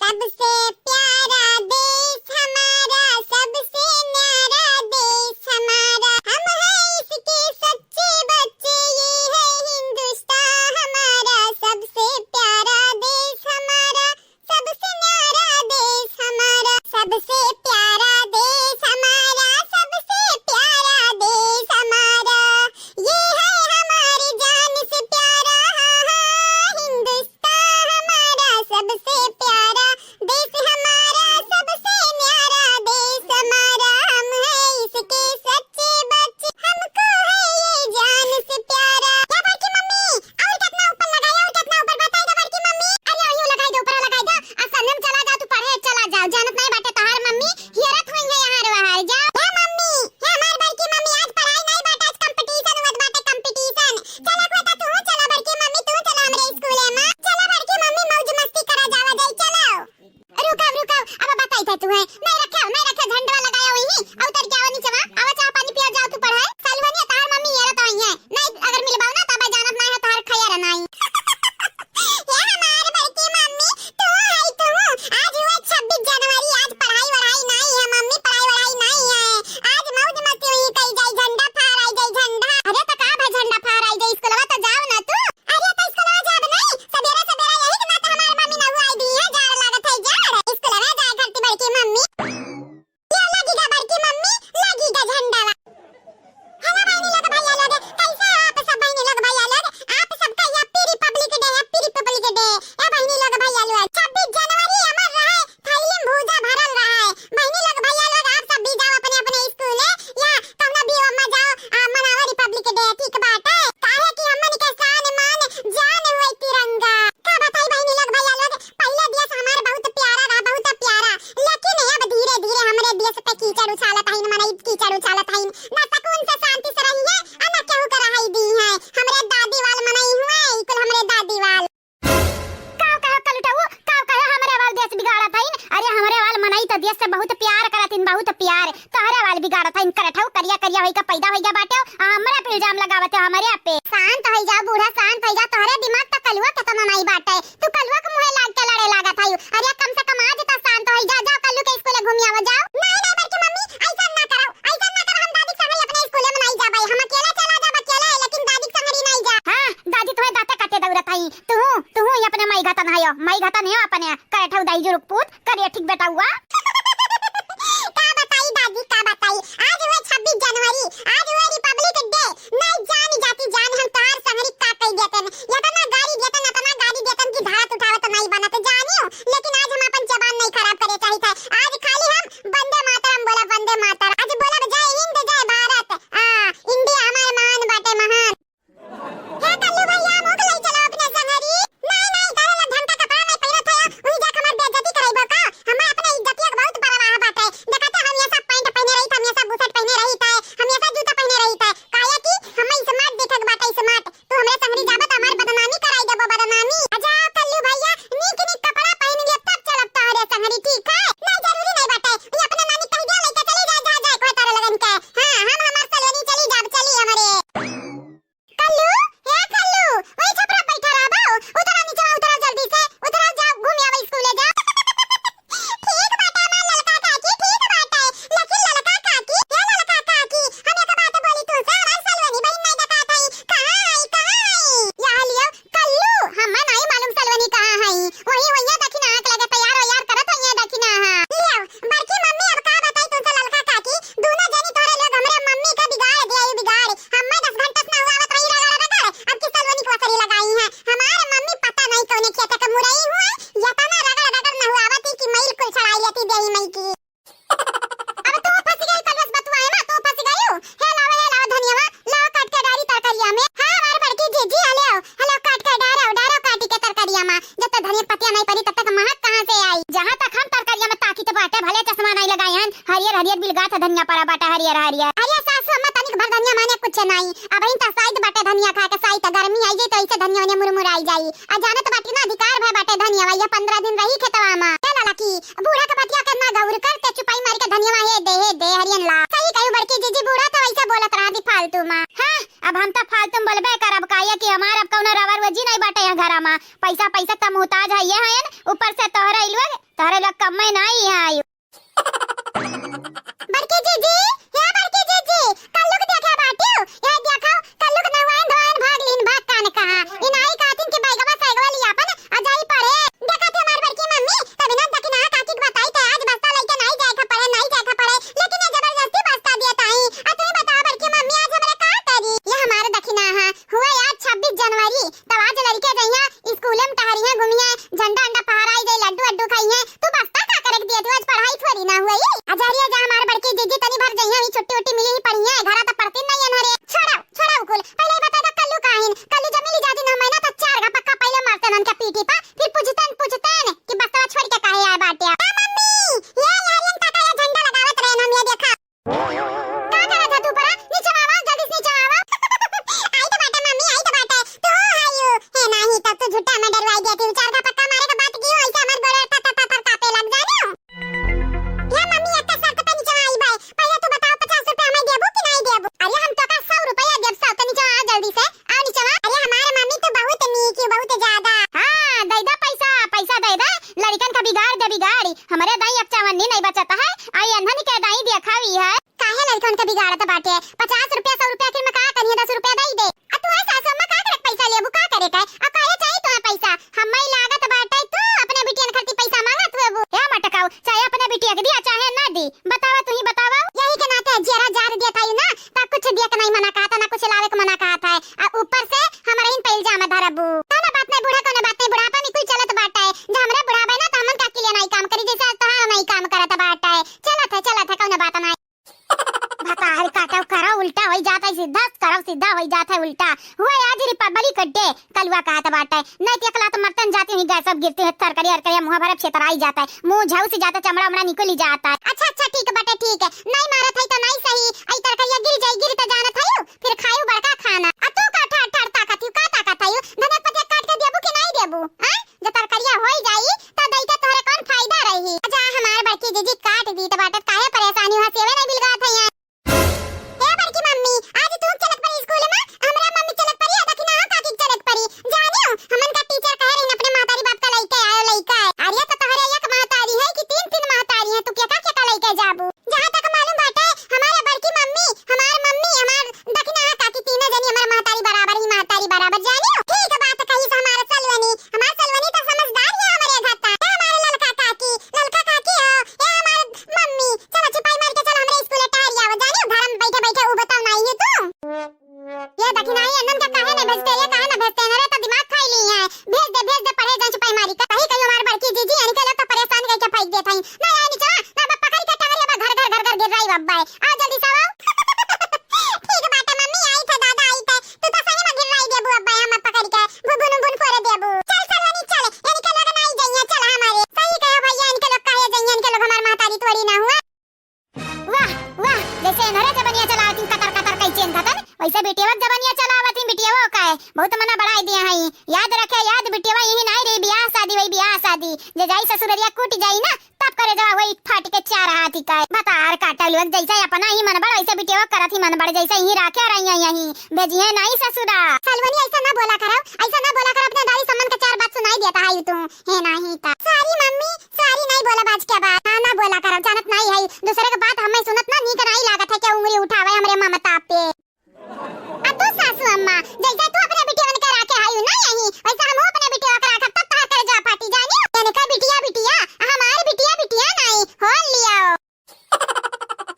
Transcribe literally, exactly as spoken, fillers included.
सबसे प्यारा देश हमारा, सबसे न्यारा देश हमारा, हम हैं इसके सच्चे बच्चे, ये है हिंदुस्तान हमारा। सबसे प्यारा देश हमारा, सबसे न्यारा देश हमारा, सबसे प्यारा देश हमारा, सबसे प्यारा देश हमारा, ये है हमारी जान से प्यारा, हाँ, हाँ, हिंदुस्तान हमारा सबसे प्यारा, देश हमारा सबसे न्यारा देश हमारा, हम हैं इसके सच्चे बच्चे, हमको है ये जान से प्यारा। या बड़की मम्मी, और कितना ऊपर लगाई, और कितना ऊपर बताई दे बड़की मम्मी। अरे, अहियो लगाई दे, ऊपर लगाई दे। आ संगे में चला जा, तू पढ़े चला जाओ। जानत नहीं बाटे तोहार मम्मी, हेरत होइहैं यहाँ रे वहाँ। जा, ए मम्मी, ए हमार बड़की मम्मी, आज पढ़ाई नहीं बाटे, आज competition हुअत बाटे, competition। चला बेटा, तू चला बड़की मम्मी, तू चला हमरे स्कूले में। चला बड़की मम्मी, मौज मस्ती करा जावा जाई, चला। रुका, रुका, अब बताई थे तू है। नहीं रखे, नहीं रखे, झंडवा लगाया वही। और उतर के आवा नीचे वहाँ। आवा, चाह पानी पिया, जाओ तू पढ़ाई। सलवनिया, तोहार मम्मी हेरत होइहैं। नहीं, अगर मिलबाओ ना, तब जानत नहीं है, तोहार खैर नहीं। ए हमार बड़की मम्मी, तू है तू। आज हुए छब्बीस जनवरी, आज पढ़ाई वढ़ाई नहीं है मम्मी, पढ़ाई वढ़ाई नहीं है। आज मौज मस्ती हुई कई जाई, झंडा फहराई जाई, झंडा। अरे तो का भाई, झंडा फहराई जाई, स्कूलवा तो जाओ ना तू। अरे तो स्कूलवा जाब नहीं, सबेरे सबेरे यही के नाते हमार मम्मी नहुआई दी है, जाड़ लागत है जाड़। स्कूलवा जाए करती बड़की मम्मी। या लगीगा बड़की मम्मी, लगीगा झंडावा। हेलो बहिनी लोग, भैया लोग, कैसे हो आप सब बहिनी लोग, भैया लोग? आप सबका happy Republic Day, happy Republic Day। ए बहिनी लोग, भैया लोग, छब्बीस जनवरी अमर रहे, थैली में भूजा भरल रहे। बहिनी लोग, भैया लोग, आप सब भी जाओ अपने अपने स्कूले या कौनो भी ओमा जाओ, आ, मनाओ Republic Day, ठीक बाटे? काहे कि हमन के शान मान जान हुए तिरंगा। का बताई बहिनी लोग, भैया लोग, पहिले देश हमार बहुत प्यारा रहा, बहुत प्यारा, लेकिन अब धीरे धीरे हमरे देश पे कीचड़ उछालत हईन, मनई कीचड़ उछालत हईन, ना सकून से शांति से रही है, आ ना केहू के रहाई दी है। हमरे दादी वाल मनई हुए, ई कुल हमरे दादी वाल। काव कहे कलुटऊ, काव कहे हमरे वाल देश बिगाड़त हईन? अरे हमरे वाल मनई तो देश से बहुत प्यार करत हईन, बहुत प्यार। तोहरे वाल बिगाड़त हईन, करठऊ करिया करिया होई का पैदा होई गया बाटे, आ हमरे पे इल्जाम लगावत हो, हमरे पे। शांत होई जा बूढ़ा, शांत होई जा, तोहरे दिमाग त कलुआ केतना नाई बाटे। तू कलुआ के मुँहे लाग के लड़े लागत हऊ। अरे कम से कम आज त शांत होई जा, जाओ कल्लू के स्कूले घूमी आवा जाओ। नहीं, नहीं बड़की मम्मी, ऐसा ना करो, ऐसा ना करो, हम दादी के संगे अपने स्कूले में नहीं जाबे, हम अकेला चला जाब अकेले, लेकिन दादी के संगे नहीं जा। हाँ, दादी तुम्हें दाते काटे दौड़त हई, तू, तू ही अपने माई घतन हयो, माई घतन है अपने, करठऊ दाई जुरुक पूत, करिया ठीक बेटा हुआ। का बताई दादी, का बताई, आज हुए छब्बीस जनवरी, आज हुए Republic Day, नहीं जान जाती जान हम तोहार संगरी का कई देतन, इतना गारी देतन, इतना गारी देतन कि धात उठावे तो नहीं बनत जानियो, लेकिन आज हम अपन जबान नहीं खराब करे चाहित है। आज खाली हम वंदे मातरम बोला, वंदे मातरम। आज बोलब जय हिंद, जय भारत, आ, India हमार महान बाटे, महान। हे कल्लू भैया, मोके लई चलो अपने संगरी। नहीं, नहीं, तारे लोग ढंग का कपड़ा नहीं पहिरत है, उही जाके हमार बेइज्जती करइबो का? हमें अपने इज्जतिया के बहुत परवाह बाटे। देखा तो हमेशा पैंट पहिने रही, हमेशा बुशर्ट पहिने रही, हमेशा जूता पहिने रही, काहे कि हमें smart दिखे के बाटे, smart। तू हमरे संगरी जाबो तो हमार बदनामी कराई देबो, बदनामी। आ जाओ कल्लू भैया, नीक नीक कपड़ा पहिन लियो, तब चलब तोहरे संगरी, ठीक है? नहीं, जरूरी नहीं बाटे, ये अपने नानी कह दिया, लइका चली जा, जा, जा, कोई तारे लगन के। हाँ, हम हमार सलोनी चली जाब, चली हमरे। कल्लू, हे कल्लू, वही छपरा बैठा रहबो, उतरा नीचे, उतरा जल्दी से, उतरा, जाओ, घूम आवा, स्कूले जाओ। ठीक बाटे, हमार ललका काकी, ठीक बाटे, लेकिन ललका काकी, हे ललका काकी, हम एक बात बोली तू से, हमार सलोनी बहिन नहीं देखात हई, कहाँ आई, कहाँ आई? या लियो, कल्लू, हमें नहीं मालूम सलोनी कहाँ हई, वही, वही दक्षिणा के लगे तैयार वैयार करत हई, दक्षिणा, हाँ। लियो, बड़की मम्मी, अब का बताई तुमसे ललका काकी, दूनो जनी तोहरे लोग हमरे मम्मी के बिगाड़ दिया, ई बिगाड़। हम्मे दस घंटा से ना हुआ आवत रही रगड़ रगड़, अब की सलवनी पोसरी लगाई है। हमार मम्मी पता नहीं कौने खेत के मुरई हुए, यतना रगड़ रगड़ ना हुआ आवत ही कि मैल कुल छड़ाई लेती देही मई की। अब तू फंस गई कलवस बतुआ में, तू फंस गई। हे लावा, हे लावा धनियावा, लावा काट के डारी तरकरिया में। हाँ, हमार बड़की जीजी, हेलो, हेलो, काट के डारो, डारो काटी के तरकरिया में। जब तक धनिया पतिया नहीं परी, तब तक महक कहाँ से आई? जहाँ तक हम तरकरिया में ताकी तो बाटे, भले चश्मा नहीं लगाए हन, हरियर हरियर बिलगात है धनिया परा बाटे, हरियर हरियर। अरे सासू अम्मा, तनिक भर धनिया माने कुछ नहीं, अबहिन त साइत बाटे धनिया खा के, साइत गर्मी आई जाई तो ऐसे धनिया वनिया मुरमुराई जाई। आ जानत बाटी ना अधिकार भय बाटे धनिया, ये पन्द्रह दिन रही खेतवा में। ए ललकी, बूढ़ा के बतिया के ना गौर कर, ते चुपाई मार के धनिया हे दे, हे दे हरियन ला। सही कहू बड़की जीजी, बूढ़ा तो ऐसे बोलत रहा दी फालतू में। हाँ, अब हम त फालतू में बोलबे करब, काहे कि हमार अब कौनो रवर वजी नहीं बाटे। बाटे यहाँ घरा मा। पैसा, पैसा का मोहताज है ये हैं, ऊपर से तोहरे लोग, तोहरे लोग कम्मे नाहीं यहाँ आयु। बड़की जीजी, हे बड़की जीजी, कल्लू के देखे बाटियो? यह देखो, कल्लू के नहवाइन धोवाइन भाग लीन, भाग कान कहा। इनाई कहतिन कि बैगवा सैगवा लिया अपन, आ जाई पढ़े। देखा थे हमार बड़की मम्मी, तभी ना दखिना काकी के बताई थे, आज बस्ता लइके नाहीं जाए के पड़े, नाहीं जाए के पड़े, लेकिन ये जबरदस्ती बस्ता दिया ताई। आ तू ही बताओ बड़की मम्मी, आज हमरे का करी? ये हमारे दखिना है, हुआ आज छब्बीस जनवरी, तब आज लड़के जइहें, स्कूले में टहरिहें, घूमिहें, झंडा अंडा फहराई जाई, लड्डू अड्डू खाइहें। तू बस्ता का करे के दिया तू, आज पढ़ाई थोड़ी ना हुई। अजहरिया जा हमारे बड़की जीजी तनी भर जइहें, अभी छुट्टी उट्टी मिली ही पढ़िहें, घरा तो पढ़ती नहीं है रे। छोड़ाओ, छोड़ाओ कुल, पहले ही बता दो कल्लू काहिन, कल्लू जब मिली जाती ना मैं ना तो चार का पक्का पहले मारते नन के पीठी पर, फिर पूछते न, पूछते न कि बस्ता छोड़ के काहे आए बाटे। ए मम्मी, ये लारियन काका ये झंडा लगावत रहे हम, ये देखा। का करत ह तू परा? नीचे आवा, जल्दी से नीचे आवा। आई तो बाटे मम्मी, आई तो बाटे। तू हायू। हे नाही, तब तू झूठा में डरवाई देती हूँ। चार का पक्का मारे के बात की हो, ऐसे हमार गोड़ तर तर तर तर कांपे लग जाने हो। हे मम्मी, एक शर्त पे नीचे आई भाई। पहले तू बताओ, पचास रुपया हमें देबू कि नहीं देबू? अरे हम तो का सौ रुपया देब, सौ। तो नीचे आ जल्दी से। आओ नीचे आ। अरे हमारे मम्मी तो बहुत नीक है, बहुत ज्यादा। हाँ, दे दे पैसा, पैसा दे दे। लड़कन का बिगाड़ दे बिगाड़ी। हमरे दाई एक चवन्नी नहीं बचत है। आई अनहन के दाई देखावी है। काहे लड़कन के बिगाड़त बाटे? पचास रुपया, सौ रुपया आखिर में का करिहे, दस रुपया दे दे। आ तू है सासू अम्मा का करे पैसा लेबू, का करे का? आ काहे चाहिए तुम्हें पैसा? हम्मे लागत बाटे तू अपने बिटियन खातिर पैसा मांगत हुएबू। ए मटकाऊ, चाहे अपने बिटिया के दिया, चाहे ना दी, बतावा तू ही बतावा। यही के नाते जियरा जार दिया था ना, ता कुछ दिया के नहीं मना कहा था, ना कुछ लावे के मना कहा था। आ ऊपर से हमारे इन पे इल्जाम धरबू। कौनो बात नहीं बूढ़ा, कौनो बात नहीं, बुढ़ापा में कुछ चलत बाटे। जब हमरे बुढ़ापा ना तो हमन का के लिए नहीं काम करी, जैसे आज तो हम नहीं काम करत बाटे। चलत है, चलत है, कौनो बात नहीं। भतार काटो, करो उल्टा होई जात है सीधा, करो सीधा होई जात है उल्टा। हुआ आज रिपब्लिक डे, कलुआ कहत बाटे। नहीं तो एकला तो मरतन जाती हुई गैस सब गिरती है, थरकरी अरकरिया मुँह भरे छेतराई जाता है, मुँह झौस जाता है, चमड़ा उमड़ा निकली जाता है। अच्छा, अच्छा, ठीक बाटे, ठीक है। नहीं मारत है तो नहीं सही, आई तरकरिया गिर जाई, गिर तो जानत है, फिर खायू बड़का खाना। आ तू का ठाड़ ठाड़ ताकत हू, का ताकत है? धनिया पतिया काट के देबू कि नहीं देबू? हैं? जब तरकरिया होई जाई, त दई के तोहरे कौन फायदा रही? जा हमार बड़की जीजी काट दी त बाटे, काहे परेशानी हुआ, सेवे नहीं बिलगात है यहाँ। हे बड़की मम्मी, आज तू चलत परी स्कूल में, हमरा मम्मी चलत परी, आ दखिना काकी चलत परी। जानियो, हमन का टीचर कहे रही अपने महतारी बाप का लइके आयो, लइका है। अरे तो तोहरे एक महतारी है कि तीन, तीन महतारी है, तू केका, केका लइके जाबू? जहाँ तक मालूम बाटे, हमारे बड़की मम्मी, हमार मम्मी, हमार दखिना काकी, तीनों जनी हमार महतारी बराबर ही, महतारी बराबर। जानियो, ठीक बात कही से हमार सलवनी, हमार सलवनी तो समझदार है हमारे घर का। ए हमारे ललका काकी, ललका काकी हो, ए हमार मम्मी, चलो छिपाई मार के चलो हमरे स्कूल टहरी आवा। जानियो, घर में बैठे बैठे उ बताओ ना, ये तू। ये दखिनाई अनन का काहे न भेजते, ये काहे न भेजते, अरे तो दिमाग खाई ली है। भेज दे, भेज दे, पढ़े जाए छिपाई मारी का। कहीं कहीं हमार बड़की जीजी, इनके लोग तो परेशान करके फेंक देत हई। ना आई नीचे, ना बा पकड़ के टंगरी, अब घर, घर, घर, घर गिर रही बब्बा है। आ जल्दी से आओ। ठीक बाटे मम्मी, आई थे दादा, आई थे। तू तो सही में गिर रही देबू अब्बा, हम पकड़ के भुभुन उभुन फोड़े देबू। चल सलोनी चल, इनके लोग ना आई जइया, चल हमारे। सही कहे भैया, इनके लोग काहे जइया, इनके लोग हमार महतारी थोड़ी ना हुआ। वाह, वाह, जैसे एनहरे जबनिया चलावत ही कतर कतर कई चेन धतन, वैसे बिटियावा के जबनिया चलावत ही बिटियावा का है, बहुत मना बढ़ाई दिया है। याद रखे, याद बिटियावा यही नाई रही, बियाह शादी वही बियाह शादी, जे जाई ससुररिया कूट जाई ना, तब करे जवा वही फाट के चार हाथ ही का है। भतार काटा लोग जैसे अपना ही मन बड़, वैसे बिटियावा करत ही मन बड़, जैसे ही राखे रही यही, भेजिए नाई ससुरा। सलवनी ऐसा ना बोला करो, ऐसा ना बोला करो, अपने दादी सम्मान के चार बात सुनाई देता है तू, है ना।